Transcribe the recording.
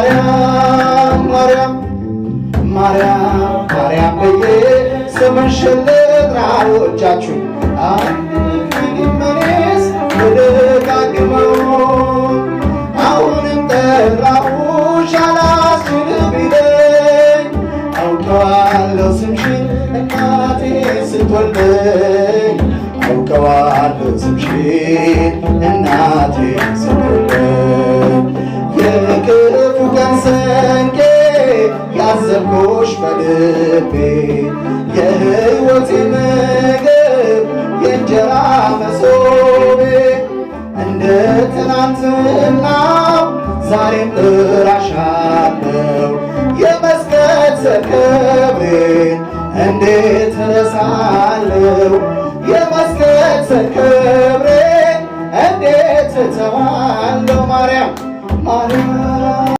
ማርያም ማርያም ማርያም ማርያም ብዬ ስምሽን ልጥራው እጃችሁ እኔስ ልደጋግመው አሁንም ጠራሁሽ አላስችል ቢለኝ አውቀዋለሁ ስምሽን እናቴ ስትወልደኝ፣ አውቀዋለሁ ስምሽን እናቴ ስትወልደኝ። የክፉ ቀን ስንቄ ያዘልኩሽ በልቤ፣ የሕይወቴ ምግብ የእንጀራ መሶቤ፣ እንደ ትናንትናው ዛሬም እራሻለሁ፣ የመስቀል ስር ክብሬን እንዴት እረሳለሁ? የመስቀል ስር ክብሬን እንዴት እተዋለሁ? ማርያም ማርያም